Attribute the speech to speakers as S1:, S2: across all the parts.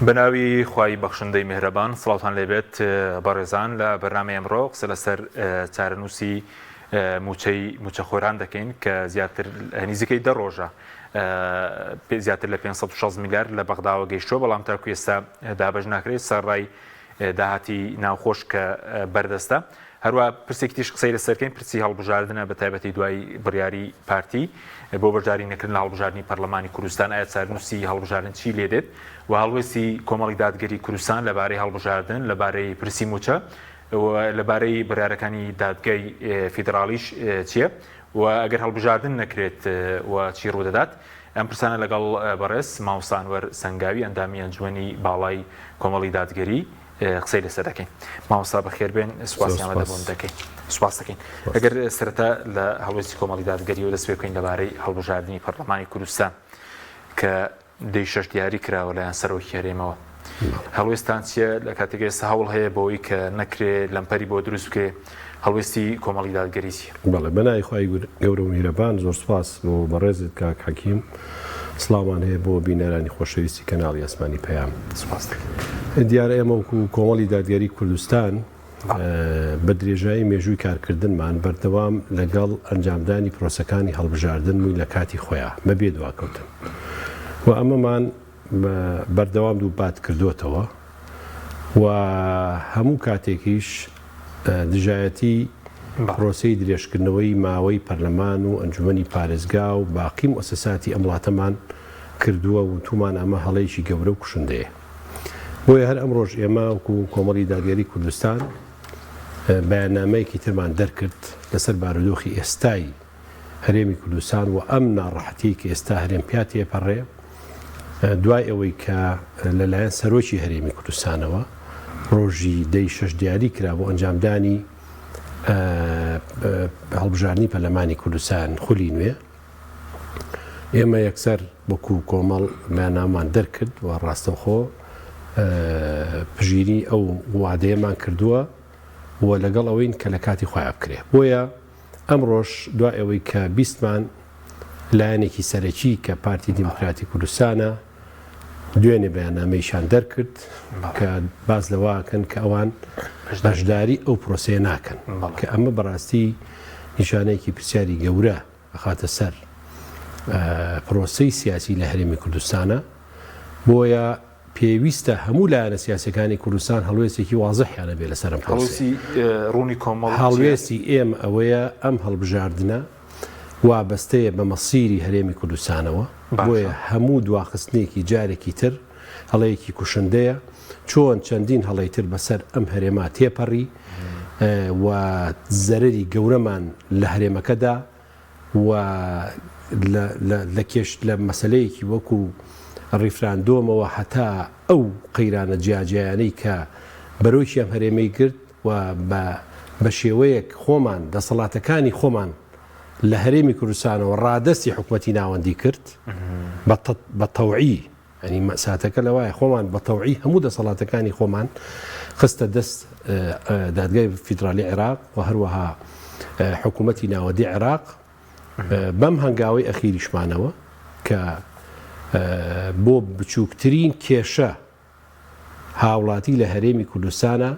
S1: بەناوی خوای بەخشندەی میهرەبان سڵاوتان لێبێت بەڕێزان لە بەرنامەی ئەمڕۆ قسە لەسەر چارەنووسی موچەی موچەخۆران دەکەین کە زیاتر نزیکەی دە ڕۆژە زیاتر لە 560 میلیارد لە بەغداوە گەیشتووە بەڵام تاکو ئێستا دابەش ناکرێت سەرڕای داهاتی ناوخۆش کە بەردەستە. هەروا پرسێکی تریش قسەی لەسەر بکەین پرسی هەڵبژاردنە بە تایبەتی دوای بڕیاری پارتی بۆ بەشداری نەکردن لە هەڵبژاردنی پەرلەمانی کوردستان ئایا چارنووسی هەڵبژاردن چی لێ دێت و هەڵوێستی کۆمەڵی دادگەری کوردستان لەبارەی هەڵبژاردن لەبارەی پرسی مووچە و لەبارەی بڕیارەکانی دادگای فیدراڵیش چییە و ئەگەر هەڵبژاردن نەکرێت و چی ڕوودەدات ئەم پرسانە لەگەڵ بەڕێز مامۆستا ئەنوەر سەنگاوی ئەندامی ئەنجومەنی باڵای کۆمەڵی دادگەری قسەی لەسەر دەکەین. مامۆستا بەخێربێن، سوپاسی ئامادەبوون دەکەین. سوپاس دەکەین. ئەگەر سەرەتا لە هەڵوێستی کۆمەڵی دادگەریەوە دەست پێ بکەین لەبارەی هەڵبژاردنی پەرلەمانی کوردستان کە دەی شەش دیاری کراوە لایەن سەرۆکی هەرێمەوە. هەڵوێستان چییە لە کاتێک ئێستا هەوڵ هەیە بۆی کە نەکرێ لەمپەری بۆ دروست بکرێ هەڵوێستی کۆمەڵی دادگەری چییە؟
S2: بەڵێ بەناوی خوای گەورە و میهرەبان زۆر سوپاس بۆ بەڕێزت کاک حەکیم سڵاومان هەیە بۆ بینەرانی خۆشەویستی کەناڵی ئاسمانی پەیام.
S1: سوپاس دەکەین.
S2: دیارە ئێمە وەکو کۆمەڵی دادگەری کوردستان بە درێژایی مێژووی کارکردنمان بەردەوام لەگەڵ ئەنجامدانی پرۆسەکانی هەڵبژاردن بووین لە کاتی خۆیا بەبێ دواکەوتن و ئەمەمان بەردەوام دووپات کردۆتەوە و هەموو کاتێکیش دژایەتی پرۆسەی درێژکردنەوەی ماوەی پەرلەمان و ئەنجومەنی پارێزگا و باقی موئەسەساتی ئەم وڵاتەمان کردووە و وتومان ئەمە هەڵەیەکی گەورە و کوشندەیە. بۆیە هەر ئەمڕۆش ئێمە وەکو کۆمەڵی دادگەری کوردستان بەیاننامەیەکی ترمان دەرکرد لەسەر بارودۆخی ئێستای هەرێمی کوردستان و ئەم ناڕەحەتیەی کە ئێستا هەرێم پیا تێپەڕێ دوای ئەوەی کە لەلایەن سەرۆکی هەرێمی کوردستانەوە ڕۆژی دەی شەش دیاری کرا بۆ ئەنجامدانی هەڵبژاردنی پەرلەمانی کوردستان خولی نوێ ئێمە یەکسەر وەکو کۆمەڵ بەیاننامەمان دەرکرد و ڕاستەوخۆ پژیری ئەو وادەیەمان کردووە و لەگەڵ ئەوەین کە لە کاتی خۆیان بکرێ بۆیە ئەمڕۆش دوای ئەوەی کە بیستمان لایەنێکی سەرەکی کە پارتی دیموکراتی کوردستانە دوێنێ بەیاننامەیشان دەرکرد کە باس لەوەکەن کە ئەوان بەشداری ئەو پرۆسەیە ناکەن کە ئەمە بەڕاستی نیشانەیەکی پرسیاری گەورە ئەخاتە سەر پرۆسەی سیاسی لە هەرێمی کوردستانە بۆیە پێویستە هەموو لایەنە سیاسیەکانی کوردستان هەڵوێستێکی وازحیان هەبێ لەسەر ئەم پرۆسەیە.
S1: هەڵوێستی ڕوونی کۆمەڵ چییە؟
S2: هەڵوێستی ئێمە ئەوەیە ئەم هەڵبژاردنە وابەستەیە بە مەسیری هەرێمی کوردستانەوە، بۆیە هەموو دواخستنێکی جارێکی تر هەڵەیەکی کوشندەیە، چۆن چەندین هەڵەی تر بەسەر ئەم هەرێما تێپەڕی و زەرەری گەورەمان لە هەرێمەکەدا و لە کێش لە مەسەلەیەکی وەکو ڕیفراندۆمەوە هەتا ئەو قەیرانە جیاجیایانەی کە بەرۆکی ئەم هەرێمەی گرت و بە بە شێوەیەک خۆمان دەسەڵاتەکانی خۆمان لە هەرێمی کوردستانەوە ڕادەستی حکومەتی ناوەندی کرد بە تەوعی یانی مەئساتەکە لەوایە خۆمان بە تەوعی هەموو دەسەڵاتەکانی خۆمان خستە دەست دادگای فیدرالی عێراق و هەروەها حکوومەتی ناوەندی عێراق بەم هەنگاوەی ئەخیریشمانەوە کە بۆ بچووکترین کێشە هاوڵاتی لە هەرێمی کوردستانە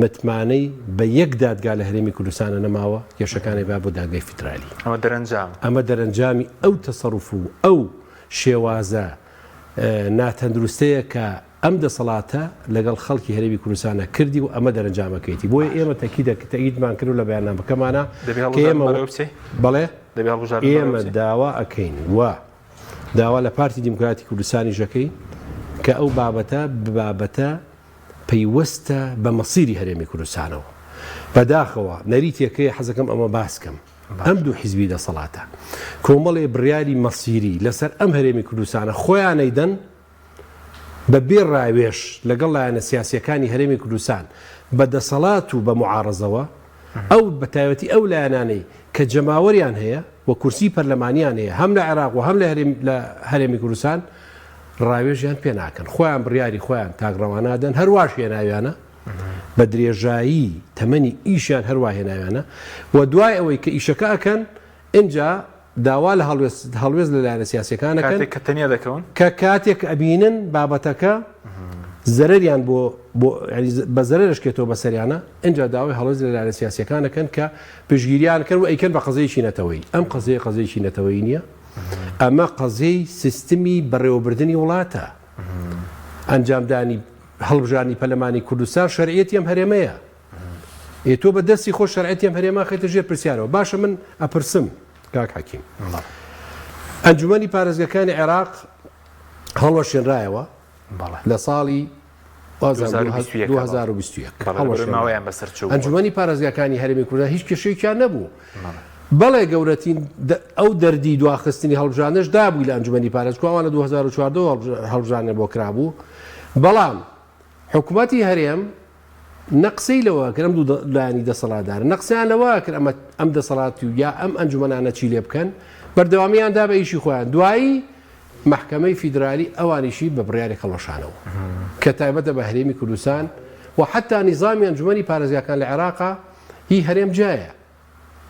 S2: متمانەی بە یەک دادگا لە هەرێمی کوردستانە نەماوە، کێشەکانی با بۆ دادگای فیدرالی.
S1: ئەمە دەرەنجامە.
S2: ئەمە دەرەنجامی ئەو تەسەروف و ئەو شێوازە ناتەندروستەیە کە ئەم دەسەڵاتە لەگەڵ خەڵکی هەرێمی کوردستانە کردی و ئەمە دەرەنجامەکەیەتی. بۆیە ئێمە تەکیدە تەئیدمان کرد و لە بەیاننامەکەمانا
S1: دەبێ
S2: کە
S1: هەڵبژاردن
S2: ئێمە
S1: بەڕێوە بچێ؟
S2: بەڵێ
S1: دەبێ هەڵبژاردن بەڕێوە
S2: ئێمە
S1: بچێ؟
S2: داوا ئەکەین و داوا لە پارتی دیموکراتی کوردستانیش ئەکەین کە ئەو بابەتە بابەتە پەیوەستە بە مەسیری هەرێمی کوردستانەوە. بەداخەوە نەریتێک هەیە حەزەکەم ئەمە باس کەم. ئەم دوو حیزبی دەسەڵاتە کۆمەڵێ بڕیاری مەسیری لەسەر ئەم هەرێمی کوردستانە خۆیان ئەیدەن بە بێ ڕاوێژ لەگەڵ لایەنە سیاسیەکانی هەرێمی کوردستان بە دەسەڵات و بە موعارەزەوە ئەو بە تایبەتی ئەو لایەنانەی کە جەماوەریان هەیە و کورسی پەرلەمانیان هەیە هەم لە عێراق و هەم لە هەرێم لە هەرێمی کوردستان ڕاوێژیان پێ ناکەن خۆیان بڕیاری خۆیان تاکڕەوانە دەن هەرواش هێناویانە بە درێژایی تەمەنی ئیشیان هەروا هێناویانە و دوای ئەوەی کە ئیشەکە ئەکەن ئینجا. داوا لە هەڵوێست هەڵوێست لە لایەنە سیاسیەکان ئەکەن
S1: کاتێک کە تەنیا دەکەون.
S2: کە کاتێک ئەبینن بابەتەکە زەرەریان بۆ بۆ یانی بە زەرەر ئەشکێتەوە بەسەریانە ئینجا داوای هەڵوێست لە لایەنە سیاسیەکان ئەکەن کە پشتگیریان کەن و ئەیکەن بە قەزیەیەکی نەتەوەیی. ئەم قەزیە قەزیەیەکی نەتەوەیی نییە. ئەمە قەزیەی سیستمی بەڕێوەبردنی وڵاتە. ئەنجامدانی هەڵبژاردنی پەرلەمانی کوردستان شەرعیەتی ئەم هەرێمەیە. ئێ تۆ بە دەستی خۆ شەرعیەتی ئەم هەرێمە خەیتە ژێر پرسیارەوە. باشە من ئەپرسم کاک حەکیم. ئەنجومەنی پارێزگەکانی عێراق هەڵوەشێنرایەوە لە ساڵی 2021 ئەنجومەنی پارێزگاکانی هەرێمی کوردستان هیچ کێشەیەکیان نەبوو. بەڵێ گەورەترین ئەو دەردی دواخستنی هەڵبژاردنەش دابووی لە ئەنجومەنی پارێزگا ئەوان لە 2014 هەڵبژاردنیان بۆ کرابوو بەڵام حکومەتی هەرێم نە قسەی لەوە کرد ئەم دوو لایەنی دەسەڵاتدارە نە قسەیان لەوە کرد ئەمە ئەم دەسەڵات و یا ئەم ئەنجومەنانە چی لێ بکەن بەردەوامیان دا بە ئیشی خۆیان دوایی مەحکەمەی فیدرالی ئەوانیشی بە بڕیارێک هەڵوەشانەوە کە تایبەتە بە هەرێمی کوردستان و حتا نیزامی ئەنجومەنی پارێزگاکان لە عێراقا هی هەرێم جیایە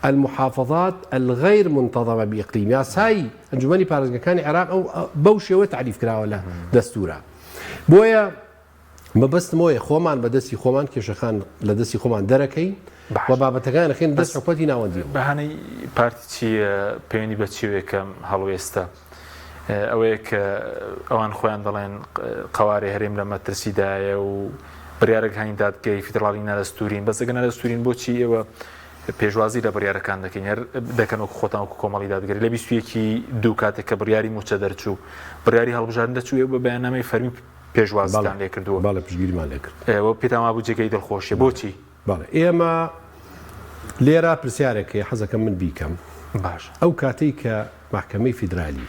S2: المحافظات الغیر منتظمە بإقلیم یاسای ئەنجومەنی پارێزگاکانی عێراق ئەو بەو شێوە تعریف کراوە لە دەستورە بۆیە مەبەستم ئەوەیە خۆمان بە دەستی خۆمان کێشەکان لە دەستی خۆمان دەرەکەین و بابەتەکان ئەخەین دەست حکومەتی ناوەندیەوە.
S1: بەهانەی پارتی چییە پەیوەندی بە چیەوەیە کە هەڵوێستە؟ ئەوەیە کە ئەوان خۆیان دەڵێن قەوارەی هەرێم لە مەترسیدایە و بڕیارەکانی دادگەی فیدراڵی نادەستورین بەس ئەگەر نادەستورین بۆچی ئێوە پێشوازی لە بڕیارەکان دەکەین هەر دەکەن وەکو خۆتان وەکو کۆمەڵی دادگەری لە 21 دوو کاتێک کە بڕیاری موچە دەرچوو بڕیاری هەڵبژاردن دەچوو ئێوە بە بەیاننامەی فەرمی پێشوازتان لێ کردووە؟
S2: بەڵێ پشتگیریمان لێ کرد.
S1: ئێوە پێتان وابوو جێگەی دڵخۆشیە بۆچی؟
S2: بەڵێ ئێمە لێرە پرسیارێک هەیە حەزەکەم من بیکەم.
S1: باش.
S2: ئەو کاتەی کە مەحکەمەی فیدرالی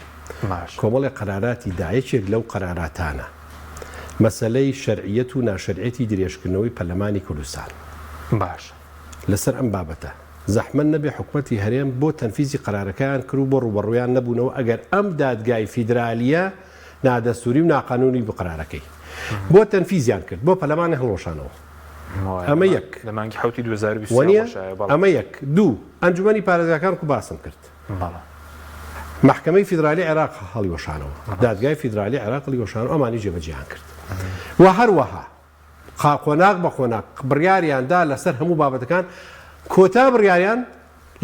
S1: باش.
S2: کۆمەڵێک قەراراتی دا یەکێک لەو قەراراتانە مەسەلەی شەرعیەت و ناشەرعیەتی درێژکردنەوەی پەرلەمانی کوردستان.
S1: باش.
S2: لەسەر ئەم بابەتە زەحمەت نەبێ حکومەتی هەرێم بۆ تەنفیزی قەرارەکەیان کرد و بۆ ڕووبەڕوویان نەبوونەوە ئەگەر ئەم دادگای فیدرالیە نادەستوری و ناقانونی بوو قەرارەکەی بۆ تەنفیزیان کرد بۆ پەرلەمانی هەڵوەشانەوە ئەمە یەک
S1: لە مانگی حوتی 2023
S2: وەنیە ئەمە یەک دوو ئەنجومەنی پارێزگاکان کو باسم کرد مەحکەمەی فیدرالی عێراق هەڵیوەشانەوە دادگای فیدرالی عێراق هەڵیوەشانەوە ئەمانی جێبەجێیان کرد و هەروەها قۆناغ بە قۆناغ بڕیاریان دا لەسەر هەموو بابەتەکان، کۆتا بڕیاریان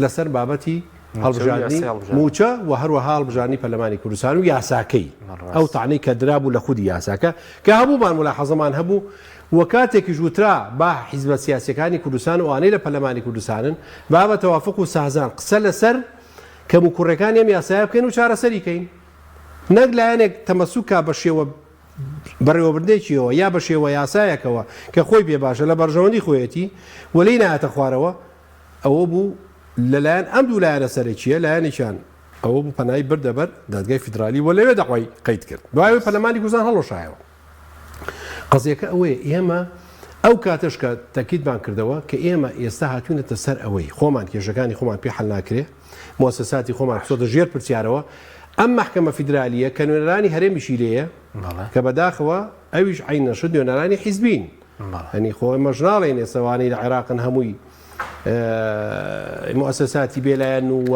S2: لەسەر بابەتی هەڵبژاردنی مووچە و هەروەها هەڵبژاردنی پەرلەمانی کوردستان و یاساکەی، ئەو تەعنەی کە درابوو لە خودی یاساکە کە هەموومان مولاحەزەمان هەبوو و کاتێکیش وترا با حیزبە سیاسیەکانی کوردستان و ئەوانەی لە پەرلەمانی کوردستانن با بە تەوافق و سازان قسە لەسەر کەموکوڕیەکانی ئەم یاسایە بکەین و چارەسەری کەین نەک لایەنێک تەمەسوک کا بە شێوە بەڕێوەبردنێکیەوە یا بە شێوە یاسایەکەوە کە خۆی پێ باشە لە بەرژەوەندی خۆیەتی و لێی نایەتە خوارەوە، ئەوە بوو لەلایەن ئەم دوو لایەنە سەرەکییە لایەنێکیان ئەوە بوو پەنای بردە بەر دادگای فیدرالی و لەوێ دەعوای قەید کرد دوای ئەوەی پەرلەمانی کوردستان هەڵوەشایەوە. قەزیەکە ئەوەیە ئێمە ئەو کاتەش کە تەکیدمان کردەوە کە ئێمە ئێستا هاتوینەتە سەر ئەوەی خۆمان کێشەکانی خۆمان پێ حەل ناکرێ موسساتی خۆمان خستۆتە ژێر پرسیارەوە، ئەم مەحکەمە فیدرالییە کە نوێنەرانی هەرێمیشی لێیە، کە بەداخەوە ئەویش عەینەن شت نوێنەرانی حیزبین، یانی خۆ ئێمەش ناڵێین ئێستا ئەوانەی لە عێراقن هەمووی موسساتی بێلایەن و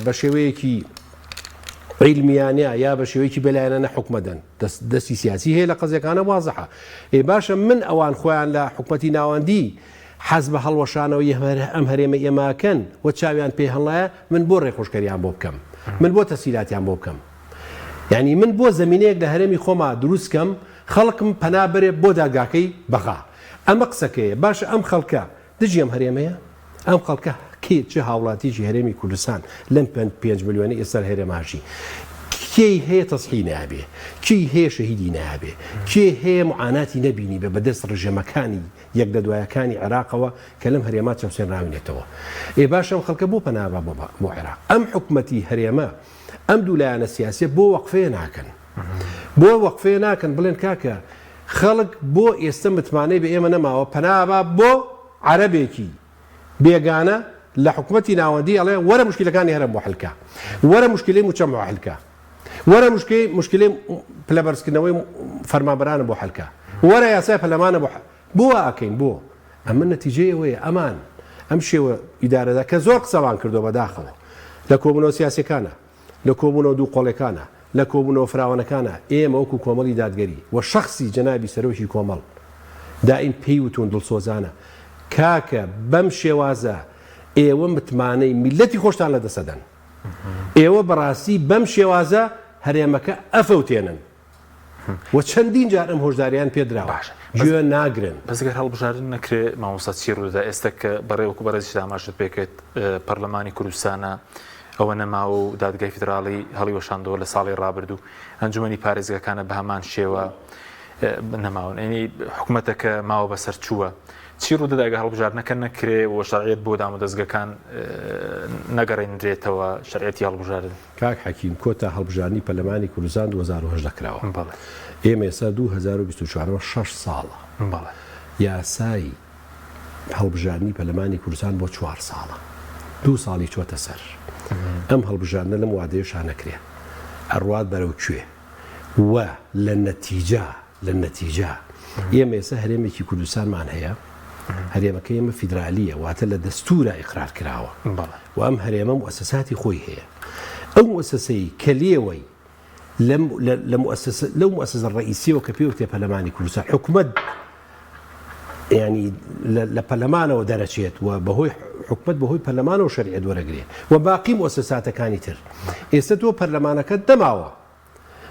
S2: بە شێوەیەکی عیلمیانە یا بە شێوەیەکی بێلایەنانە حوکمەدەن، دەستی سیاسی هەیە لە قەزیەکانە وازحە. ئێ باشە من ئەوان خۆیان لە حکومەتی ناوەندی حەز بە هەڵوەشانەوەی ئەم هەرێمەی ئێمە ئەکەن و چاویان پێ هەڵنایە، من بۆ ڕێخۆشکەریان بۆ بکەم؟ من بۆ تەسهیلاتیان بۆ بکەم؟ یانی من بۆ زەمینەیەک لە هەرێمی خۆما دروست کەم خەڵکم پەنا بەرێ بۆ دادگاکەی بەغا؟ ئەمە قسەکەیە. باشە ئەم خەڵکە دژی ئەم هەرێمەیە؟ ئەم خەڵکە کێ چ هاوڵاتیەکی هەرێمی کوردستان لەم پێنج ملیۆنەی ئێستا لە هەرێما ژی کێی هەیە تەسحی نابێ؟ کێی هەیە شەهیدی نابێ؟ کێ هەیە معاناتی نەبینیبێ بەدەست ڕژێمەکانی یەک لە دوایەکانی عێراقەوە کە لەم هەرێمە چەوسێنراوینەتەوە. ئێ باشە ئەم خەڵکە بۆ پەنا با بۆ عێراق؟ ئەم حکومەتی هەرێمە، ئەم دوو لایەنە سیاسیە بۆ وەقفەیە ناکەن؟ بۆ وەقفەیە ناکەن بڵێن کاکە خەڵک بۆ ئێستە متمانەی بە ئێمە نەماوە پەنا با بۆ عەرەبێکی بێگانە لە حکومەتی ناوەندی ئەڵێ وەرە مشکلەکانی هەرێم بۆ حل کە، وەرە مشکلەی موچەم بۆ حل کە. وەرە مشکەی مشکلەی پلە بەرزکردنەوەی فەرمانبەرانە بۆ حەل کە وەرە یاسای پەرلەمانە بۆ بۆ وا ئەکەین بۆ ئەمە نەتیجەی ئەوەیە ئەمان ئەم شێوە ئیدارەدا کە زۆر قسەمان کردووە بەداخەوە. لە کۆبوونەوە سیاسیەکانا، لە کۆبوونەوە دووقۆڵیەکانا، لە کۆبوونەوە فراوانەکانا ئێمە وەکو کۆمەڵی دادگەری و شەخسی جەنابی سەرۆکی کۆمەڵ دائیم پێی وتوون دڵسۆزانە کاکە بەم شێوازە ئێوە متمانەی میللەتی خۆشتان لەدەست ئەدەن. ئێوە بەڕاستی بەم شێوازە هەرێمەکە ئەفەوتێنن و چەندین جار ئەم هۆشداریان پێدراوە
S1: باشە بەس
S2: گوێ ناگرن.
S1: بەس گەر هەڵبژاردن نەکرێ مامۆستا چی ڕوودەدا ئێستا کە بەڕێ وەکو بەڕێزیشت ئاماژەت پێ کرد پەرلەمانی کوردستانە ئەوە نەماوە و دادگای فیدراڵی هەڵیوەشاندەوە لە ساڵی ڕابردوو ئەنجومەنی پارێزگاکانە بە هەمان شێوە نەماون ئەنی حکومەتەکە ماوە بەسەر چووە چی ڕوودەدا گەر هەڵبژاردنەکە نەکرێ و شەرعیەت بۆ دامودەزگەکان نەگەڕێنرێتەوە شەرعیەتی هەڵبژاردن؟
S2: کاک حەکیم کۆتا هەڵبژاردنی پەرلەمانی کوردستان 2018 کراوە
S1: بەڵێ.
S2: ئێمە ئێستا 2024 ە شەش ساڵە
S1: بەڵێ.
S2: یاسای هەڵبژاردنی پەرلەمانی کوردستان بۆ چوار ساڵە دوو ساڵی چۆتە سەر ئەم هەڵبژاردنە لەم وادەیەشا نەکرێ ئەڕوات بەرەو کوێ و لە نەتیجە لە نەتیجە ئێمە ئێستا هەرێمێکی کوردستانمان هەیە، هەرێمەکە ئێمە فیدرالییە، واتە لە دەستوورا ئیقرار کراوە و ئەم هەرێمە موئەسەساتی خۆی هەیە. ئەو موئەسەسەی کە لێوەی لە موئەسەسە لەو موئەسەسە ڕەئیسیەوە کە پێی وترێ پەرلەمانی کوردستان حکومەت ینی لە پەرلەمانەوە دەرەچێت و بەهۆی حکومەت بەهۆی پەرلەمانەوە شەرعیەت وەرەگرێ و باقی موئەسەساتەکانی تر. ئێستا تۆ پەرلەمانەکەت نەماوە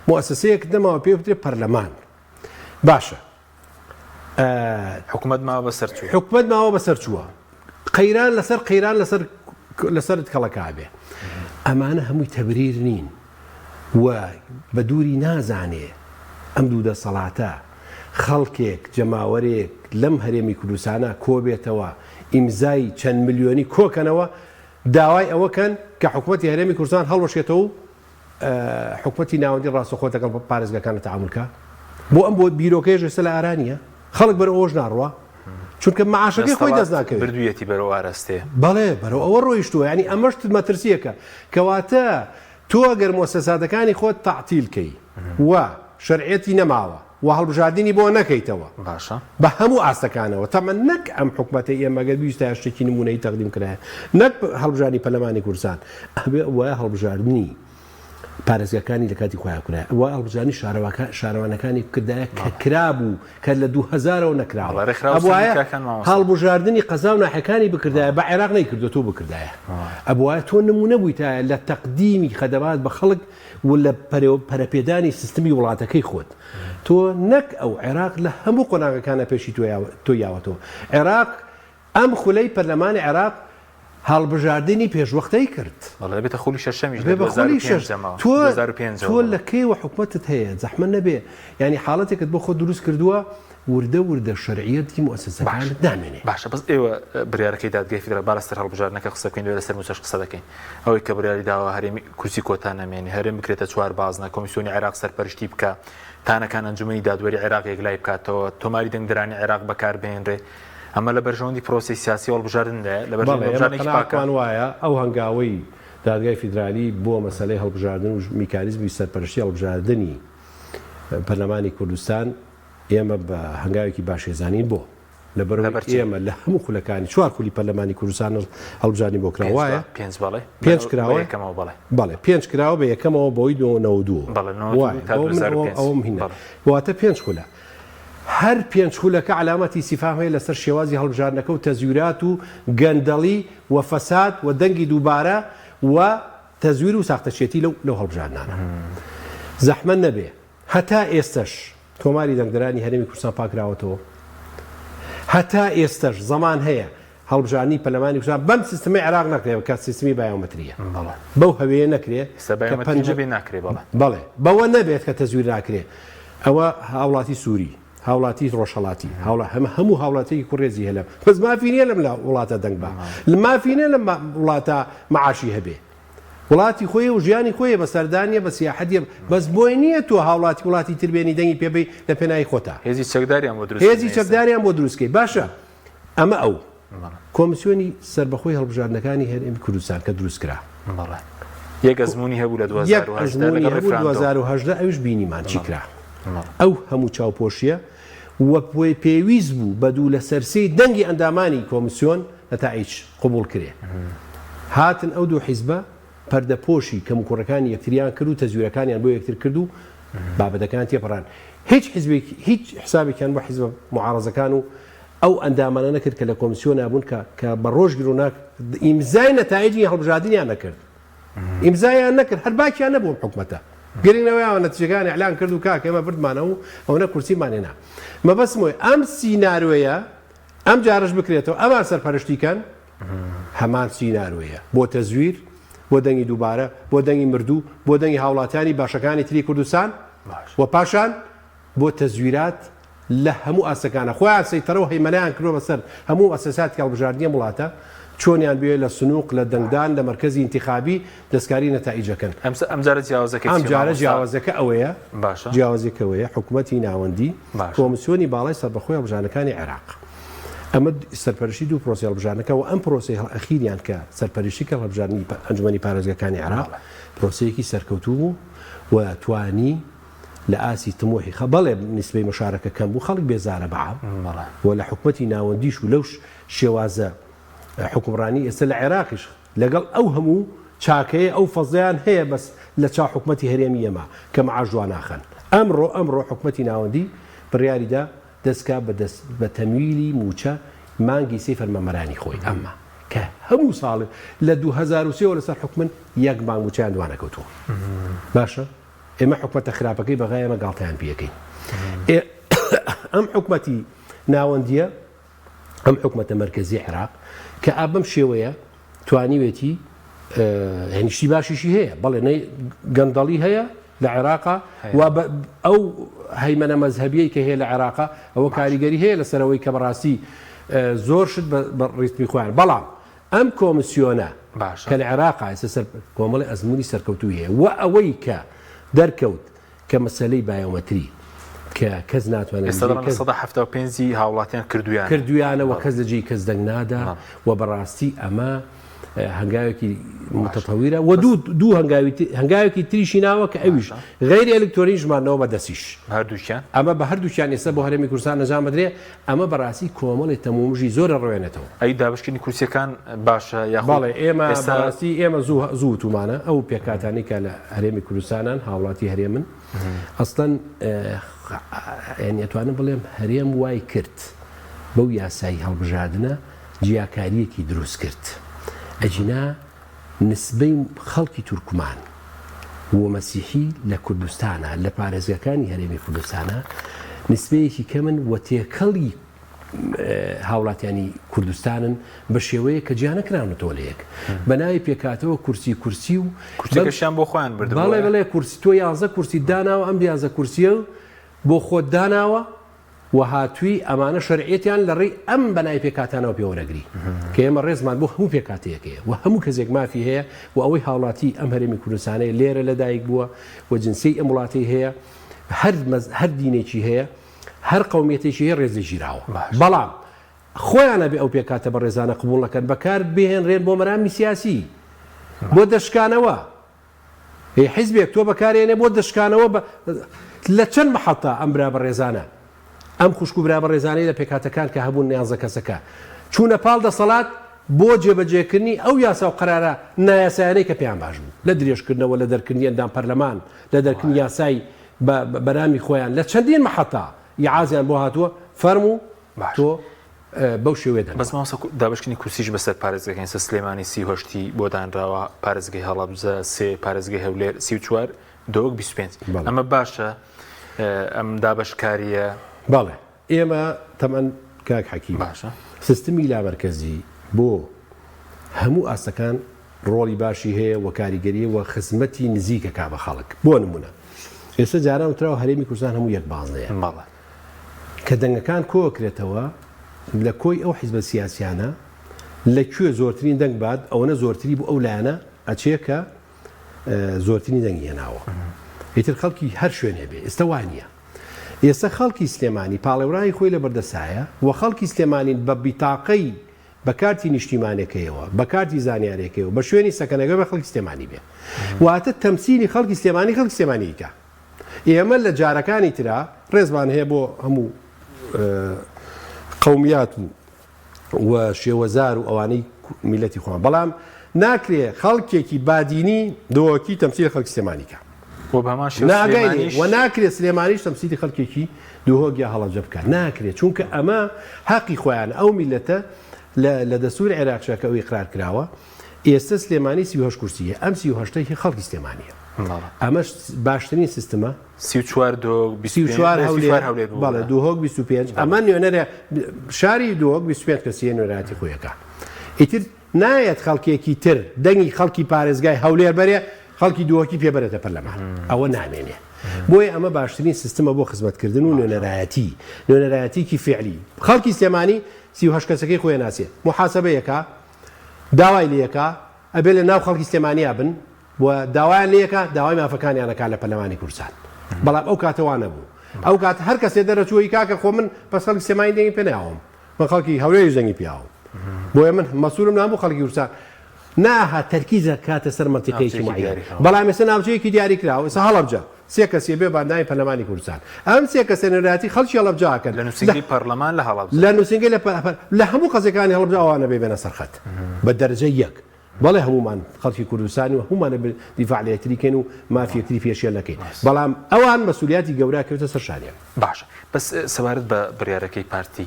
S2: موئەسەسەیەکت نەماوە پێی بترێ پەرلەمان باشە
S1: حکومەت ماوە بەسەر چووە
S2: حکومەت ماوە بەسەر چووە قەیران لەسەر قەیران لەسەر لەسەرت کەڵەکە بێ ئەمانە هەمووی تەبریر نین و بە دووری نازانێ ئەم دوو دەسەڵاتە خەڵکێک جەماوەرێک لەم هەرێمی کوردستانە کۆبێتەوە ئیمزای چەند ملیۆنی کۆکەنەوە داوای ئەوە کەن کە حکوومەتی هەرێمی کوردستان هەڵوەشێتەوە و حکومەتی ناوەندی ڕاستەوخۆ دەگەڵ پارێزگاکانە تەعامول کا بۆ ئەم بۆ بیرۆکەیەش ئێستا لە ئارا نییە خەڵک بەرەو ئەوەش ناڕوا چونکە معاشەکەی خۆی دەست ناکەوێت
S1: بردوویەتی بەرەو ئاراستەیە
S2: بەڵێ بەرەو ئەوە ڕۆیشتووە یعنی ئەمەش مەترسیەکە کەواتە تۆ ئەگەر مۆسەساتەکانی خۆت تەعتیل کەی و شەرعیەتی نەماوە و هەڵبژاردنی بۆ نەکەیتەوە
S1: باشە.
S2: بە هەموو ئاستەکانەوە تەمەن نەک ئەم حکومەتەی ئێمە گەر بیویستایە شتێکی نموونەیی تەقدیم کرایە نەک هەڵبژاردنی پەرلەمانی کوردستان ئەبێ وایە هەڵبژاردنی پارێزگاکانی لە کاتی خۆیان کرایە وایە هەڵبژاردنی شارەواکە شارەوانەکانی بکردایە کە کرابوو کە لە 2000ەوە نەکراوە
S1: بەڵێ ڕێکخراو
S2: ئەبوایە
S1: سەندیکاکان مامۆستا.
S2: هەڵبژاردنی قەزا و ناحیەکانی بکردایە بە عێراق نەیکردووە تۆ بکردایە ئەبوایە تۆ نموونە بوویتایە لە تەقدیمی خەدەمات بە خەڵک و لە پەرەپێدانی سیستمی وڵاتەکەی خۆت. تۆ نەک ئەو، عێراق لە هەموو قۆناغەکانا پێشی تۆی یاوەتەوە. عێراق ئەم خولەی پەرلەمانی عێراق هەڵبژاردنی پێشوەختەی کرد.
S1: بەڵێ دەبێتە خولی شەشەمیش لە
S2: دەبێ بە خولی شەش.
S1: 2005
S2: تۆ
S1: 2005
S2: تۆ لە کەیەوە حکومەتت هەیە زەحمەت نەبێ یانی حاڵەتێکت بۆ خۆت دروست کردووە وردە وردە شەرعیەتی موئەسەسەکانت نامێنێ.
S1: باشە بەس ئێوە بڕیارەکەی دادگای فیدراڵ با لەسەر هەڵبژاردنەکە قسە بکەین دوای لەسەر مووچەش قسە دەکەین. ئەوەی کە بڕیاری داوە هەرێمی کورسی کۆتا نەمێنێ، هەرێم بکرێتە چوار بازنە، کۆمیسیۆنی عێراق سەرپەرشتی بکا، تانەکان ئەنجومەنی دادوەری عێراق یەکلای بکاتەوە، تۆماری دەنگدەرانی عێراق بەکاربهێنرێ، ئەمە لە بەرژەوەندی پرۆسەی سیاسی و هەڵبژاردندایە، لە بەرژەوەندی
S2: بەڵێ، ئێمە
S1: هەڵبژاردنێکی پاکە.
S2: قەناعەتمان وایە ئەو هەنگاوەی دادگای فیدرالی بۆ مەسەلەی هەڵبژاردن و میکانیزمی سەرپەرشتی هەڵبژاردنی پەرلەمانی کوردستان ئێمە بە هەنگاوێکی باش ئەیزانین بۆ؟ لەبەرئەوەی
S1: لەبەر چی؟
S2: ئێمە لە هەموو خولەکانی چوار خولی پەرلەمانی کوردستان هەڵبژاردنی بۆ کراوە
S1: پێنج
S2: وایە؟
S1: بە پێنج بەڵێ
S2: پێنج
S1: بە بە
S2: کراوە؟
S1: یەکەمەوە بەڵێ.
S2: بەڵێ پێنج کراوە بە یەکەمەوە بەوەی نۆ 92 ەوە
S1: بەڵێ 92
S2: وایە
S1: تا
S2: بۆ من ئەوە
S1: 2005
S2: ئەوەم هینە
S1: بەڵێ.
S2: واتە پێنج خولە هەر پێنج خولەکە عەلامەتی ئیستیفهام هەیە لەسەر شێوازی هەڵبژاردنەکە و تەزویرات و گەندەڵی و فەساد و دەنگی دووبارە و تەزویر و ساختەچێتی لەو لەو هەڵبژاردنانە زەحمەت نەبێ هەتا ئێستەش تۆماری دەنگدەرانی هەرێمی کوردستان پاکراوەتەوە؟ هەتا ئێستەش زەمان هەیە هەڵبژاردنی پەرلەمانی کوردستان بەم سیستمەی عێراق نەکرێ کە سیستمی بایۆمەترییە بەو هەوێیە نەکرێ
S1: ئێستا
S2: کە
S1: بایۆمەتری
S2: پەنجە
S1: نەبێ ناکرێ بەڵێ.
S2: بەڵێ بەوە نەبێت کە تەزویر ناکرێ ئەوە هاوڵاتی سووری هاوڵاتی ڕۆژهەڵاتی هاوڵا هەمە هەموو هاوڵاتیەکی کوڕێزی هەیە لەم بەس مافی نییە لەم وڵاتە دەنگ با مافی نییە لەم وڵاتە معاشی هەبێ وڵاتی خۆیە و ژیانی خۆیە بە سەردانیە بە سیاحەتیە بەس بۆی نییە تۆ هاوڵاتی وڵاتی تر بێنی دەنگی پێ بەی لە پێناوی خۆتا.
S1: هێزی چەکداریان بۆ دروست
S2: هێزی چەکداریان بۆ دروست کەی باشە ئەمە ئەو کۆمسیۆنی سەربەخۆی هەڵبژاردنەکانی هەرێمی کوردستان کە دروست کرا.
S1: بەڵێ یەک ئەزموونی هەبوو لە 2018 لەگەڵ ڕیفراندۆم.
S2: 2018 ئەویش بینیمان چی کرا ئەو هەموو چاوپۆشیە و پێویست بوو بە دوو لەسەر سێی دەنگی ئەندامانی کۆمسیۆن نەتائیج قبوڵ کرێ هاتن ئەو دوو حیزبە. پەردەپۆشی کەموکوڕەکانی یەکتریان کرد و تەزویرەکانیان بۆ یەکتر کرد و بابەتەکان تێپەڕان. هیچ حیزبێک هیچ حسابێکیان بۆ حیزبە موعارەزەکان و ئەو ئەندامانە نەکرد کە لە کۆمسیۆنا بوون کە کە بە ڕۆژ گروناک ئیمزای نەتایجی هەڵبژاردنیان نەکرد. ئیمزایان نەکرد هەر باکیان نەبوو ئەم حکومەتە. گرنگ نەوەیان نەتیجەکان ئیعلان کرد و کاک ئێمە بردمانەوە و ئەوەنە کورسیمان هێنا. مەبەستم ئەوەیە ئەم سیناریۆیە ئەم جارەش بکرێتەوە ئەمان سەرپەرشتی کەن هەمان سینارۆیە بۆ تەزویر، بۆ دەنگی دووبارە، بۆ دەنگی مردوو، بۆ دەنگی هاوڵاتیانی بەشەکانی تری کوردستان و پاشان بۆ تەزویرات لە هەموو ئاستەکانا خۆیان سەیتەرە و هەیمەنەیان کردوە بەسەر هەموو موئەسەساتی هەڵبژاردنی ئەم وڵاتە چۆنیان بوێ لە سنوق، لە دەنگدان، لە مەرکەزی ئینتیخابی دەستکاری نەتائیجەکەن.
S1: ئەمجارە جیاوازەکە
S2: چیە ئەمجارە مامۆستا؟ جیاوازەکە ئەوەیە
S1: باشە.
S2: جیاوازیەکە ئەوەیە حکومەتی ناوەندی،
S1: باشە.
S2: کۆمسیۆنی باڵای سەربەخۆی هەڵبژاردنەکانی عێراق ئەمە سەرپەرشتی دوو پرۆسەی هەڵبژاردنەکە و ئەم پرۆسەی ئەخیریان کە سەرپەرشتی کرد هەڵبژاردنی ئەنجومەنی پارێزگاکانی عێراق پرۆسەیەکی سەرکەوتوو بوو و توانی لە ئاستی تموحی خە بەڵێ نیسبەی مشارەکە کەم بوو خەڵک بێزارە بە عام و لە حکومەتی ناوەندیش و لەو شێوازە حوکمڕانی ئێستا لە عێراقیش لەگەڵ ئەو هەموو چاکەیە ئەو فەزڵەیان هەیە بەس لە چاو حکومەتی هەرێمی ئێمە کە معاش دواناخەن ئەمڕۆ ئەمڕۆ حکومەتی ناوەندی بڕیاری دا دەست کا بە دەست بە تەمویلی مووچە مانگی سێی فەرمانبەرانی خۆی ئەمما کە هەموو ساڵێ لە 2003 وە لەسەر حوکمن یەک مانگ مووچەیان دوانەکەوتووە باشە ئێمە حکومەتە خراپەکەی بەغای ئێمە گاڵتەیان پێەکەین ئەم حکومەتی ناوەندیە ئەم حکومەتە مەرکەزی عێراق کە ئا بەم شێوەیە توانیوێتی یعنی شتی باشیشی هەیە بەڵێ نەی گەندەڵی هەیە لە عێراقا و ئەو هەیمەنە مەزهەبیەی کە هەیە لە عێراقا ئەوە کاریگەری هەیە لەسەرەوەی کە بەڕاستی زۆر شت بە ڕیتمی خۆیان بەڵام ئەم کۆمسیۆنە
S1: باشە
S2: کە لە عێراقا ئێستا سەر کۆمەڵی ئەزمموی سەرکەوتووی هەیە و ئەوەی کە دەرکەوت کە مەسەلەی بایۆمەتری کە کەس ناتوانێت
S1: ئێستا دەڵێن 75% ی هاوڵاتیان کردویانە
S2: کردویانە و کەس لە جێی کەس دەنگ نادا و بەڕاستی ئەمە هەنگاوێکی متەتەویرە و دوو دوو هەنگاوی هەنگاوێکی تریشی ناوە کە ئەویش غەیری ئەلکترۆنی ژماردنەوە بە دەستیش
S1: هەردووکیان
S2: ئەمە بە هەردووکیان ئێستا بۆ هەرێمی کوردستان ئەنجام بدرێ ئەمە بەڕاستی کۆمەڵی تەمومژی زۆرە ڕوێنێتەوە.
S1: ئەی دابەشکردنی کورسیەکان باشە یاخود
S2: بەڵێ ئێمە
S1: ئێستا
S2: بەڕاستی ئێمە زوو زوو وتومانە ئەو پێکهاتانەی کە لە هەرێمی کوردستانان هاوڵاتی هەرێمن ئەسڵەن یانی ئەتوانم بڵێم هەرێم وای کرد بەو یاسایی هەڵبژاردنە جیاکاریەکی دروست کرد ئەگینا نسبەی خەڵکی تورکمان و مەسیحی لە کوردستانا لە پارێزگاکانی هەرێمی کوردستانا نسبەیەکی کەمن و تێکەڵی هاوڵاتیانی کوردستانن بە شێوەیەک کە جیا نەکراونەتەوە لە یەک بە ناوی پێکهاتەوە کورسی کورسی و
S1: کورسیەکەشیان بۆ خۆیان بردبوو
S2: بەڵێ بەڵێ کورسی تۆ یانزە کورسی داناوە ئەم یانزە کورسیە بۆ خۆت داناوە و هاتووی ئەمانە شەرعیەتیان لە ڕێی ئەم بەنای پێکهاتانەوە پێوەرەگری کە ئێمە ڕێزمان بۆ هەموو پێکهاتەیەک هەیە و هەموو کەسێک مافی هەیە و ئەوەی هاوڵاتی ئەم هەرێمی کوردستانەیە لێرە لەدایک بووە و جنسیەی ئەم وڵاتەی هەیە هەر هەر دینێکی هەیە هەر قەومیەتێکی هەیە ڕێز لێگیراوە بەڵام خۆیان ئەبێ ئەو پێکهاتە بەڕێزانە قبوڵ نەکەن بەکار بهێنرێن بۆ مەرامی سیاسی بۆ دەشکانەوە هی حیزبێک تۆ بەکارێنێ بۆ دەشکانەوە بە لە چەند محەتە ئەم برا بەڕێزانە ئەم خوشک و برا بەڕێزانەی لە پێکهاتەکان کە هەبوون نیانزە کەسەکە چوونە پاڵ دەسەڵات بۆ جێبەجێکردنی ئەو یاسا و قەرارە نایاسایانەی کە پێیان باش بوو لە درێژکردنەوە لە دەرکردنی ئەندام پەرلەمان لە دەرکردنی یاسای بە بەرامی خۆیان لە چەندین محەتە ئیعازیان بۆ هاتووە فەرموو تۆ بەو شێوەیە دەنگ
S1: بەس مامۆستا دابەشکردنی کورسیش بەسەر پارێزگەکان ئێستا سلێمانی 38 ی بۆ دانراوە پارێزگەی هەڵەبجە سێ پارێزگەی هەولێر 34 دهۆک 25 ئەمە باشە ئەم دابەشکاریە
S2: بەڵێ ئێمە تەمەن کاک حەکیم
S1: باشە
S2: سیستمی لامەرکەزی بۆ هەموو ئاستەکان ڕۆڵی باشی هەیە و کاریگەریە و خزمەتی نزیکەکا بە خەڵک بۆ نمونە ئێستا جاران وتراوە هەرێمی کوردستان هەموو یەک بازنەیە
S1: بەڵێ
S2: کە دەنگەکان کۆکرێتەوە لە کۆی ئەو حیزبە سیاسیانە لە کوێ زۆرترین دەنگ بات ئەوەنە زۆرتری بۆ ئەو لایەنە ئەچێ کە زۆرترین دەنگی هێناوە ئیتر خەڵکی هەر شوێنێ بێ ئێستا وانە ئێستا خەڵکی سلێمانی پاڵێوراوی خۆی لە بەردەسایە و خەڵکی سلێمانی بە بیتاقەی بە کارتی نیشتیمانەکەیەوە بە کارتی زانیارەکەیەوە بە شوێنی سەکەنەکە بە خەڵکی سلێمانی بێ واتە تەمسیلی خەڵکی سلێمانی خەڵکی سلێمانی کە ئێمە لە جارەکانی ترا ڕێزمان هەیە بۆ هەموو قەومیات و و شێوەزار و ئەوانەی میلەتی خۆمان بەڵام. ناکرێ خەڵکێکی بادینی دهۆکی تەمسیلی خەڵکی سلێمانی کا.
S1: وە بە هەمان شێوە
S2: ناگای لێ
S1: سلێمانیش.
S2: وە ناکرێ سلێمانیش تەمسیلی خەڵکێکی دهۆک یا هەڵەبجە بکا. ناکرێ چونکە ئەمە هەقی خۆیانە. ئەو میللەتە لە لە دەستوری عێراقیشا کە ئەو ئیقرار کراوە ئێستە سلێمانی 38 کورسی هەیە. ئەم 38 ە هی خەڵکی سلێمانیە.
S1: بەڵێ.
S2: ئەمەش باشترین سیستمە.
S1: 34 دهۆک
S2: 34 هەولێر
S1: هەولێر
S2: بەڵێ دهۆک 25 ئەمە نوێنەرە شاری دهۆک 25 کەسیە نوێنەرایەتی خۆی ئەکا. ئیتر نایەت خەڵکێکی تر دەنگی خەڵکی پارێزگای هەولێر بەرێ خەڵکی دهۆکی پێ بەرێتە پەرلەمان ئەوە نامێنێ بۆیە ئەمە باشترین سیستمە بۆ خزمەتکردن و نوێنەرایەتی نوێنەرایەتیکی فعلی خەڵکی سلێمانی 38 کەسەکەی خۆی ناسێ محاسبەیەکە داوای لەکە ئەبێ لە ناو خەڵکی سلێمانیا بن و داوایان لەکە داوای مافەکانیان ئەکا لە پەرلەمانی کوردستان بەڵام ئەو کاتە وا نەبوو ئەو کات هەر کەسێ دەرەچووی کاکە خۆ من بەس خەڵکی سلێمانی دەنگی پێ ناوم من خەڵکی هەولێریش دەنگی پیاوم بۆیە من مەسولم نابوو خەڵکی کوردستان ناها تەرکیزە کاتە سەر مەنتیقەیەکی معین بەڵام ئێستا ناوچەیەکی دیاری کراوە ئێستا هەڵەبجە سێ کەسێ بێ باندامی پەرلەمانی کوردستان ئەم سێ کەسە نوێنەرایەتی خەڵکی هەڵەبجە ئەکەن
S1: لە نووسینگەی پەرلەمان لە هەڵەبجە
S2: لە نووسینگەی لە هەموو قەزیەکانی هەڵەبجە ئەوانە بێ بێنە سەر خەت بە دەرەجە یەک بەڵێ هەموومان خەڵکی کوردستانین و هەموومان ئەبێ دیفاع لە یەکتری کەین و مافی یەکتری پێشێل نەکەین بەڵام ئەوان مەسولیاتی گەورە ئەکەوێتە سەر شانیان.
S1: باشە بەس سەبارەت بە بڕیارەکەی پارتی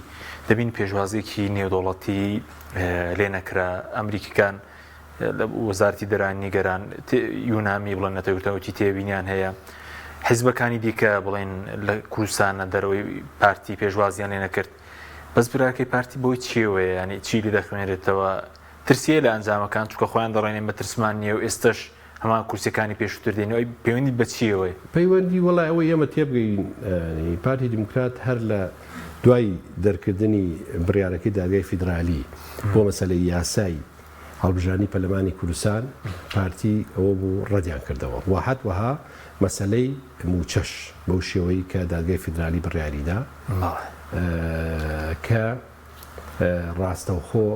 S1: دەبین پێشوازیەکی نێودەوڵەتی لێ نەکرا ئەمریکیکان لە وەزارتی دەران نیگەران یونامی بڵێن نەتەوەتی تێبینیان هەیە حیزبەکانی دیکە بڵێن لە کوردستانە دەرەوەی پارتی پێشوازیان لێ نەکرد بەس براکەی پارتی بۆی چیەوەیە ینی چی لێ دەخوێنرێتەوە ترسی هەیە لە ئەنجامەکان چونکە خۆیان دەڵێن ئێمە ترسمان نییە و ئێستەش هەمان کورسیەکانی پێشووتر دێن و ئەی پەیوەندی بە چییەوەیە؟
S2: پەیوەندی وەڵا ئەوەی ئێمە تێبگەین پارتی دیموکرات هەر لە دوای دەرکردنی بڕیارەکەی دادگای فیدرالی بۆ مەسەلەی یاسای هەڵبژاردنی پەرلەمانی کوردستان پارتی ئەوە بوو ڕەدیان کردەوە و هەروەها مەسەلەی مووچەش بەو شێوەی کە دادگای فیدرالی بڕیاریدا کە ڕاستەوخۆ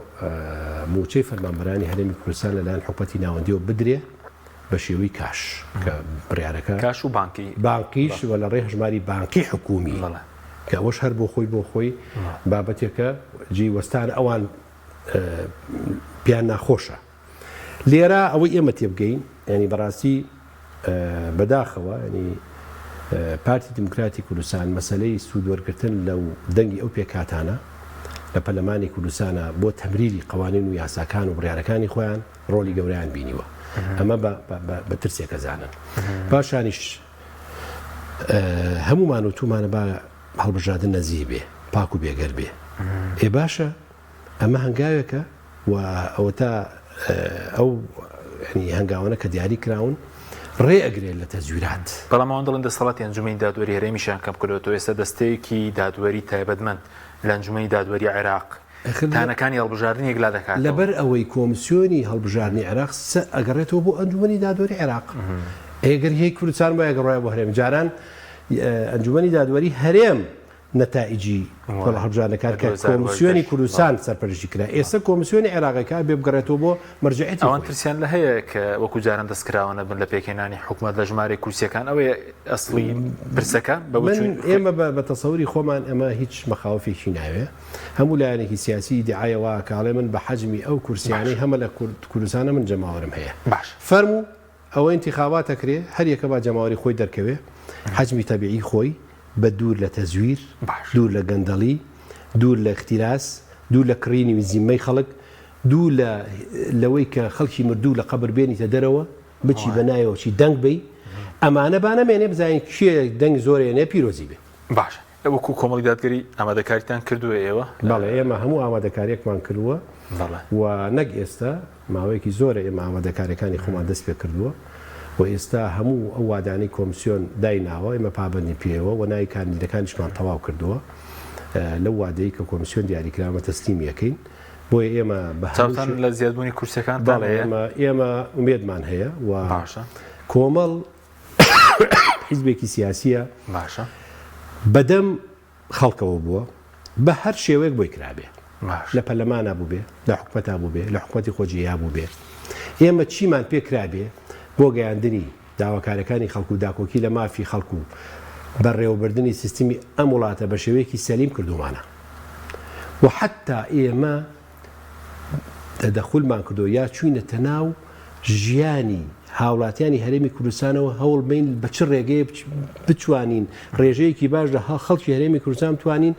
S2: مووچەی فەرمانبەرانی هەرێمی کوردستان لەلایەن حکومەتی ناوەندیەوە بدرێ بە شێوەی کاش کە بڕیارەکە
S1: کاش و بانکی
S2: بانقیش و لە ڕێ هەژماری بانقی حکومی کە ئەوەش هەر بۆ خۆی بۆ خۆی بابەتێکە جێی وەستان ئەوان پێیان ناخۆشە. لێرە ئەوەی ئێمە تێبگەین یانی بەڕاستی بەداخەوە ینی پارتی دیموکراتی کوردستان مەسلەی سوود وەرگتن لەو دەنگی ئەو پێکهاتانە لە پەرلەمانی کوردستانە بۆ تەمریری قوانین و یاساکان و بڕیارەکانی خۆیان ڕۆلی گەورەیان بینیوە ئەمە بە ترسێکە زانن پاشانیش هەمومان و تومانە با هەڵبژاردن نەزیه بێ پاک و بێگەر بێ ئێ باشە ئەمە هەنگاوێکە و ئەوەتا ئەو یانی هەنگاوانە کە دیاری کراون ڕێ ئەگرێت لە تەزویرات.
S1: بەڵام ئەوان دەڵێن دەسەڵاتی ئەنجومەنی دادوەری هەرێمیشیان کەم کردۆتەوە، ئێستا دەستەیەکی دادوەری تایبەتمەند لە ئەنجومەنی دادوەری عێراق تانەکانی هەڵبژاردن یەکلا دەکاتەوە.
S2: لەبەر ئەوەی کۆمسیۆنی هەڵبژاردنی عێراق ئەگەڕێتەوە بۆ ئەنجومەنی دادوەری عێراق، ئەگەر هی کوردستان بوایە ئەگەڕایە بۆ هەرێم، جاران ئەنجومەنی دادوەری هەرێم نەتائیجی کۆڵ هەڵبژاردنەکان کە کۆمسیۆنی کوردستان سەرپەرشتی کرا ئێستا کۆمسیۆنی عێراقەکە بێ بگەڕێتەوە بۆ مەرجعیەتی
S1: ئەوان ترسیان لە هەیە کە وەکو جاران دەستکراوە نەبن لە پێکهێنانی حکومەت لە ژمارەی کورسیەکان ئەوەیە ئەسڵی پرسەکە بە
S2: من ئێمە بە تەسەوری خۆمان ئەمە هیچ مەخاوفێکی ناوێ هەموو لایەنێکی سیاسی ئیدعای وا کاڵێ من بە حەجمی ئەو کورسیانەی هەمە لە کوردستانە من جەماوەرم هەیە
S1: باش
S2: فەرموو ئەوە ئینتیخابات ئەکرێ هەر یەکە با جەماوەری خۆی دەرکەوێ حەجمی تەبیعی خۆی بە دوور لە تەزویر دوور لە گەندەڵی دوور لە ئیختیلاس دوور لە کڕینی زیممەی خەڵک دوور لە لەوەی کە خەڵکی مردوو لە قەبر بێنیتە دەرەوە بچی بە ناویەوە چی دەنگ بەی ئەمانە با نەمێنێ بزانین کێ دەنگ زۆرێنێ پیرۆزی بێ.
S1: باشە وەکو کۆمەڵی دادگەری ئامادەکاریتان کردووە ئێوە؟
S2: بەڵێ ئێمە هەموو ئامادەکارییەکمان کردووە و نەک ئێستا ماوەیەکی زۆرە ئێمە ئامادەکارییەکانی خۆمان دەست پێ کردووە و ئێستا هەموو ئەو وادانەی کۆمسیۆن دایناوە ئێمە پابەندین پێیەوە و ناوی کاندیدەکانیشمان تەواو کردووە لەو وادەی کە کۆمسیۆن دیاری کرا ئێمە تەسلیمی ئەکەین بۆیە ئێمە بە هەموو
S1: چاوتان لە زیادبوونی کورسیەکانتان
S2: بەڵێ
S1: هەیە؟
S2: ئێمە ئێمە ئومێدمان هەیە و
S1: باشە.
S2: کۆمەڵ حیزبێکی سیاسیە
S1: باشە
S2: بەدەم خەڵکەوە بووە بە هەر شێوەیەک بۆی کرابێ لە پەرلەمانا بووبێ لە حکومەتا بووبێ لە حکومەتی خۆجێیا بووبێ ئێمە چیمان پێ کرابێ بۆ گەیاندنی داواکارەکانی خەڵک و داکۆکی لە مافی خەڵک و بەڕێوەبردنی سیستمی ئەم وڵاتە بە شێوەیەکی سەلیم کردومانە و حتا ئێمە. تەدەخولمان کردووە یا چووینەتە ناو ژیانی هاوڵاتیانی هەرێمی کوردستانەوە هەوڵ بین بە چ ڕێگەیە بتوانین ڕێژەیەکی باش لە خەڵکی هەرێمی کوردستان بتوانین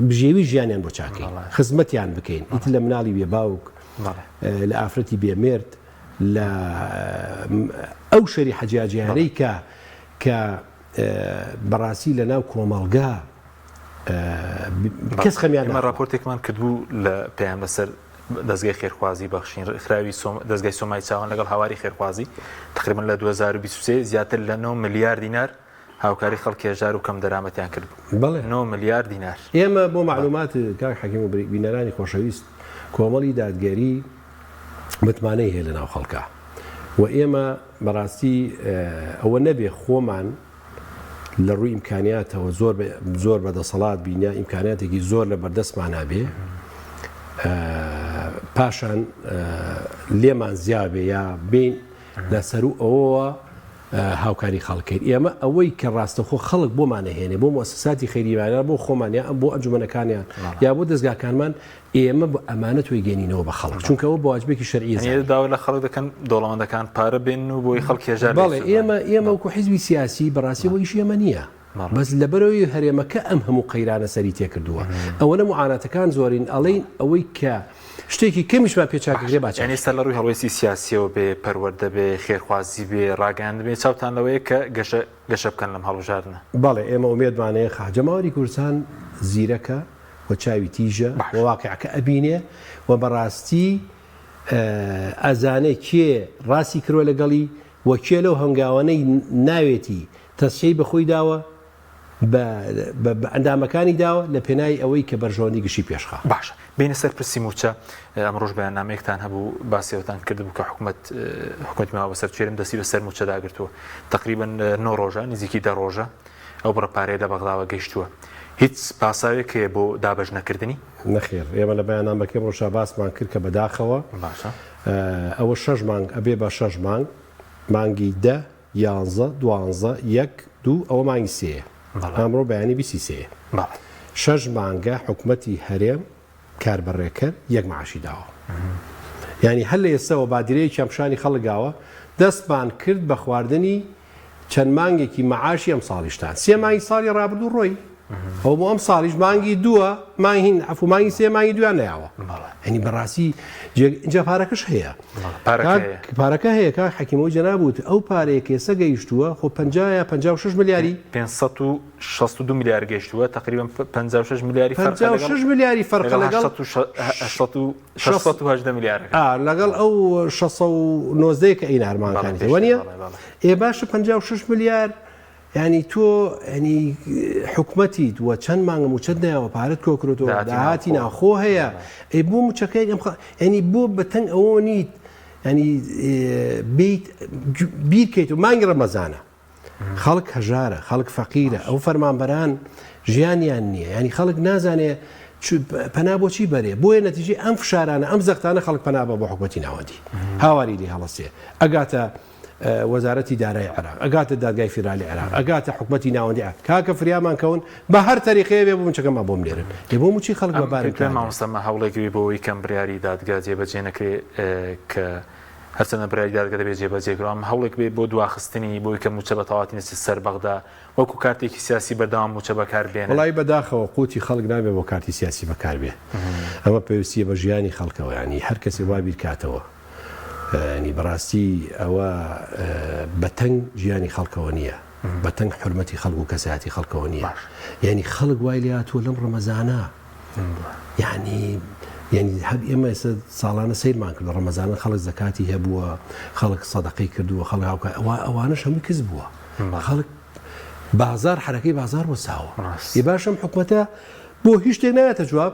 S2: بژێوی ژیانیان بۆ چاکەین خزمەتیان بکەین ئیتر لە مناڵی بێ باوک لە ئافرەتی بێمێرد لە ئەو شەریحە جیاجیانەی کە کە بەڕاستی لە ناو کۆمەڵگا کەس خەمیان
S1: ئێمە راپۆرتێکمان کردبوو لە پەیام لەسەر دەزگای خێرخوازی بەخشین ڕێکخراوی دەزگای سۆمای چاوان لەگەڵ هاواری خێرخوازی تقریبا لە 2023 زیاتر لە 9 ملیار دینار هاوکاری خەڵکی هەژار و کەم دەرامەتیان کرد
S2: بەڵێ
S1: 9 ملیار دینار.
S2: ئێمە بۆ مەعلومات کاک حەکیم و بینەرانی خۆشەویست کۆمەڵی دادگەری متمانەی هەیە لەناو خەڵکا و ئێمە بەڕاستی ئەوە نەبێ خۆمان لە ڕووی ئیمکانیاتەوە زۆر زۆر بە دەسەڵات بین یا ئیمکاناتێکی زۆر لە بەردەستمانا بێ پاشان لێمان زیابێ یا بین لە سەرو ئەوەوە هاوکاری خەڵکەین ئێمە ئەوەی کە ڕاستەخۆ خەڵک بۆمان ئەهێنێ بۆ موسساتی خەیریمانە بۆ خۆمان یا بۆ ئەنجومەنەکانیان یا بۆ دەزگاکانمان ئێمە بە ئەمانەت وەیگەینینەوە بە خەڵک چونکە ئەوە بە واجبێکی شەرعی
S1: یعنی
S2: زانین.
S1: داوا لە خەڵک دەکەن دەوڵەمەندەکان پارە بێنن و بۆی خەڵکی هەژار لێ
S2: بەڵێ
S1: سوود
S2: ئێمە
S1: بەرن.
S2: ئێمە وەکو حیزبی سیاسی بەڕاستی ئەوە ئیشی ئێمە نییە
S1: بەڵێ.
S2: بەس لەبەرئەوەی هەرێمەکە ئەم هەموو قەیرانە سەری تێکردووە ئەوەنە موعاناتەکان زۆرین ئەڵێین ئەوەی کە شتێکی کەمیشمان پێ چاک
S1: باشە
S2: بکرێ با
S1: یعنی
S2: چاکی
S1: ئێستا لە ڕووی هەڵوێستی سیاسیەوە بێ پەروەردە بێ خێرخوازی بێ ڕاگەیاندن بێ چاوتان لەوەیە کە گەشە گەشە بکەن لەم هەڵبژاردنە؟
S2: بەڵێ ئێمە ئومێدمان هەیە خا جەماوەری کوردستان زیرەکە و چاوی تیژە و
S1: باشە.
S2: واقیعەکە ئەبینێ و بەڕاستی ئەزانێ کێ ڕاستی کردوە لەگەڵی و کێ لەو هەنگاوانەی ناوێتی تەسیەی بەخۆی داوە بە بە ئەندامەکانی داوە لە پێناوی ئەوەی کە بەرژەوەندی گشتی پێشخا.
S1: باشە بێینە سەر پرسی مووچە، ئەمڕۆش بەیاننامەیەکتان هەبوو باسی ئەوەتان کردبوو کە حکومەت حکومەتی ماوە بەسەر چێرم دەستی بەسەر مووچەدا گرتووە تقریبا نۆ ڕۆژە نزیکی دە ڕۆژە ئەو بڕە پارەیە لە بەغداوە گەیشتووە هیچ پاساوێک هەیە بۆ دابەش نەکردنی؟
S2: نەخێر ئێمە لە بەیاننامەکەی ئەمڕۆشا باسمان کرد کە بەداخەوە
S1: باشە
S2: ئەوە شەش مانگ ئەبێ بە شەش مانگ مانگی دە یانزە، دوانزە، یەک، دوو، ئەوە مانگی سێیە. ئەمڕۆ بەیانی بیستی سێیە. شەش مانگە حکومەتی هەرێم کاربەڕێکەر یەک معاشی داوە. یانی هەر لە ئێستەوە بادیرەیەکیان پیشانی خەڵک گاوە، دەستمان کرد بە خواردنی چەند مانگێکی معاشی ئەمساڵیشتان. سێ مانگی ساڵی ڕابردوو ڕۆی. ئەوە بۆ ئەم ساڵیش مانگی دووە مانگ هین عەفو مانگی سێ مانگی دویان نەیاوە یعنی بەڕاستی جا پارەکەش هەیە پارەکە هەیە کاک حەکیمەوەی جەناب وت ئەو پارەیە کە ئێستا گەیشتووە خۆ 50 یا 56 ملیاری
S1: 562 ملیار گەیشتووە تقریبا 56 ملیاری
S2: 56 ملیاری فەرق لەگەڵ
S1: 618 ملیارەکە
S2: لەگەڵ ئەو 619 کە ئەینارمانکانی وەنیە ئێ باشە 56 ملیار یانی تۆ ینی حکومەتیت و چەند مانگە موچەت نایەوە پارەت کۆکرۆتەوە داهاتی ناوخۆ هەیە ئەی بۆ موچەکەی ئەم ینی بۆ بەتەنگ ئەوە نیت ینی بیت بیرکەیت و مانگی ڕەمەزانە خەڵک هەژارە خەڵک فەقیرە ئەو فەرمانبەران ژیانیان نییە ینی خەڵک نازانێ پەنا بۆچی بەرێ بۆیە نەتیجەی ئەم فشارانە ئەم زەختانە خەڵک پەنا بە بۆ حکومەتی ناوەندی هاواری لێ هەڵەسێ ئەگاتە وەزارەتی دارای عێراق، ئەگاتە دادگای فیدرالی عێراق، ئەگاتە حکومەتی ناوەندی عێراق، کاکە فریامان کەون بە هەر تەریقەیە بێ بۆ موچەکەمان بۆم نێرن، ئێ بۆ موچەی خەڵک بە
S1: ئەم
S2: بارم
S1: پێت وایە
S2: کرابێ؟
S1: مامۆستا ئەمە هەوڵێک بێ بۆ ئەوەی کەم بڕیاری دادگا جێبەجێ نەکرێ کە هەرچەندە بڕیاری دادگا دەبێ جێبەجێ کرێ بەڵام هەوڵێک بێ بۆ دواخستنی بۆی کە موچە بە تەواوەتی نەچێتە سەر بەغدا وەکو کارتێکی سیاسی بەردەوام موچە بەکار بێنن؟
S2: وەڵایی بەداخەوە قوتی خەڵک نابێ بۆ کارتی سیاسی بەکار بێ ئەمە پێویستیە بە ژیانی خەڵکەوە یانی هەر کەسێ وا بیرکاتەوە ینی بەڕاستی ئەوە بەتەنگ ژیانی خەڵکەوە نییە بەتەنگ حرمەتی خەڵک و کەسایەتی خەڵکەوە نییە یعنی خەڵک وای لێ هاتووە لەم ڕەمەزانە یعنی یعنی هەر ئێمە ئێستا ساڵانە سەیرمان کرد ڕەمەزانە خەڵک زەکاتی هەبووە خەڵک سەدەقەی کردووە خەڵک هاوکار ئەوە ئەوانەش هەمووی کز بووە خەڵک بازار حرەکەی بازار وەساوە ێ باشم حکومەتە بۆ هیچ شتێک نایەتە جواب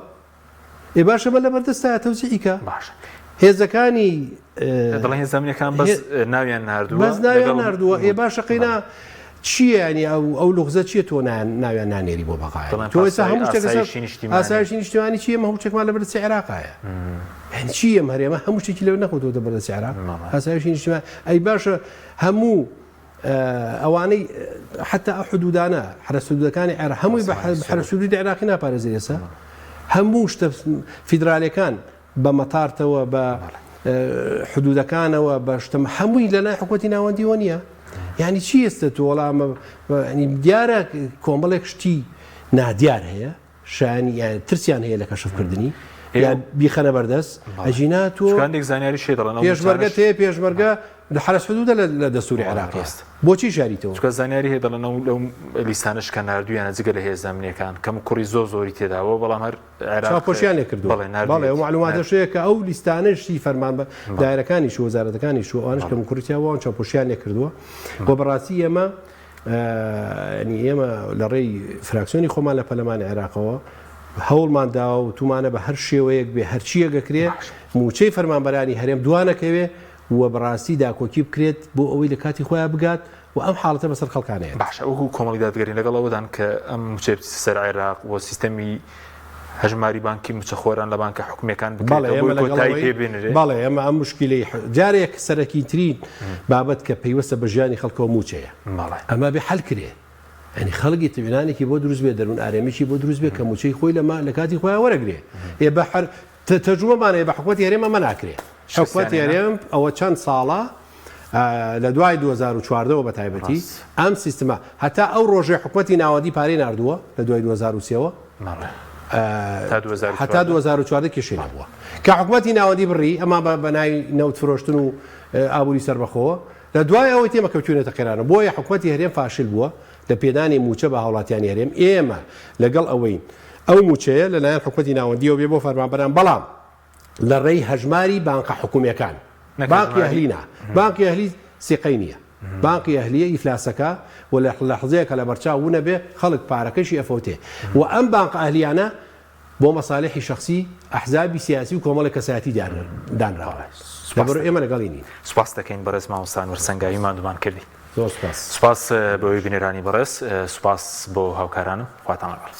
S2: ئێ باشە بە لەبەردەستایە تەوزیعی کە.
S1: باشە.
S2: هێزەکانی.
S1: دەڵێن هێزە ئەمنیەکان بەس ناویان ناردووە.
S2: بەس ناویان ناردووە ئێ باشە قەینا چییە ینی ئەو ئەو لوغزە چییە تۆ ناویان نانێری بۆ بەغایە تۆ ئێستا هەموو شتێک ئاسایشی نیشتیمانی چییە ئێمە هەموو شتێکمان لەبەردەستی عێراقایە یعنی چی ئەم هەرێمە هەموو شتێکی لەوێ نەخۆتەوە بەردەستی عێراق ئاسایشی نیشتیمان ئەی باشە هەموو ئەوانەی حتا ئەو حدودانە حرس حدودەکانی عێراق هەمووی بە حرس حدودی عێراقی ناپارێزێ ئێستا هەموو شتە فیدرالەکان. بە مەتارتەوە بە حدودەکانەوە بە شتم هەمووی لە لای حکوومەتی ناوەندیەوە نییە یعنی چی ئێستا تۆ وەڵامە دیارە کۆمەڵێک شتی نادیار هەیە شایانی یان ترسیان هەیە لە کەشفکردنی یان بیخەنە بەردەست ئەگینا تۆ
S1: چونکە هەندێک زانیاریش هەیە دەڵێن ئەو
S2: پێشمەرگەت
S1: مووچانەش
S2: هەیە پێشمەرگە لە حەرەس حدودە لە لە دەستوری عێراقی
S1: ڕاست.
S2: بۆچی شاریتەوە؟
S1: چونکە زانیاری هەیە دەڵێن ئەو لەو لیستانەش کە ناردوویانە جگە لە هێزە ئەمنییەکان کەم و کوڕی زۆر زۆری تێداوە بەڵام هەر عێراق
S2: چاوپۆشیان لێ کردووە
S1: بەڵێ
S2: بەڵێ ئەو
S1: ناردوویەتی
S2: مەعلوماتەش هەیە کە ئەو لیستانەشی فەرمان بە
S1: بەڵێ
S2: دایرەکانیش و وەزارەتەکانیش و ئەوانەش
S1: بەڵێ
S2: کەم و کوڕی تیا بووە ئەوان چاوپۆشیان لێ کردووە و بەڕاستی ئێمە یانی ئێمە لە ڕێی فراکسیۆنی خۆمان لە پەرلەمانی عێراقەوە هەوڵمان داوە و تومانە بە هەر شێوەیەک بێ هەرچیەک ئەکرێ مووچەی فەرمانبەرانی هەرێم دوانەکەوێ و بەڕاستی داکۆکی بکرێت بۆ ئەوەی لە کاتی خۆیان بگات و ئەم حاڵەتە بەسەر خەڵکا نەیەت.
S1: باشە وەکو کۆمەڵی دادگەری لەگەڵ ئەوەدان کە ئەم مووچەیە بچێتە سەر عێراق و سیستەمی هەژماری بانکی مووچەخۆران لە بانکە حکومییەکان
S2: بەڵێ
S1: بکرێتەوە
S2: ئێمە
S1: بۆی
S2: لەگەڵ
S1: کۆتایی
S2: ئەوەی
S1: پێ بێنرێ؟
S2: بەڵێ ئێمە ئەم موشکیلەی جارێک سەرەکیترین بابەت کە پەیوەستە بە ژیانی خەڵکەوە مووچەیە
S1: بەڵێ.
S2: ئەمە بێ حەل کرێ یانی خەڵک ئیتمینانێکی بۆ دروست بێ دەروون ئارێمیی بۆ دروست بێ کە مووچەی خۆی لە ما لە کاتی خۆیان وەرەگرێ ئێ بە حەر تەجروبەمان هەیە بە حکومەتی هەرێم ئەمە ناکرێ حکومەتی
S1: شکستیان هێنا؟
S2: هەرێم ئەوە چەند ساڵە لە دوای 2014 ەوە بە تایبەتی
S1: ڕاست.
S2: ئەم سیستمە هەتا ئەو ڕۆژەی حکومەتی ناوەندی پارەی ناردووە لە دوای 2003 ەوە
S1: بەڵێ. تا
S2: هەتا
S1: 2014
S2: 2014 کێشەی نەبووە کە حکومەتی ناوەندی بڕی ئەمان بە ناوی نەوت فرۆشتن و ئابووری سەربەخۆوە لە دوای ئەوەی تێمە کەوتوینەتە قەیرانەوە بۆیە حکومەتی هەرێم فاشل بووە لە پێدانی مووچە بە هاوڵاتیانی هەرێم ئێمە لەگەڵ ئەوەین ئەو مووچەیە لەلایەن حکومەتی ناوەندیەوە بێ بۆ فەرمانبەران بەڵام لە ڕێی هەژماری بانقە حکومیەکان بانقی ئەهلی نا بانقی ئەهلی سیقەی نییە بانقی ئەهلیە ئیفلاسەکە و لە لەحزەیەکە لە بەرچاو ونەبێ خەڵک پارەکەشی ئەفەوتێ و ئەم بانقە ئەهلیانە بۆ مەسالحی شەخسی ئەحزابی سیاسی و کۆمەڵێک کەسایەتی دانراوە لەبەر ئێمە لەگەڵی نین.
S1: سوپاست دەکەین بەڕێز مامۆستا ئەنوەر سەنگاوی ماندوومان کردی.
S2: زۆر سوپاس.
S1: سوپاس بۆ بینەرانی بەڕێز، سوپاس بۆ هاوکارانم، خواتان لەگەڵ.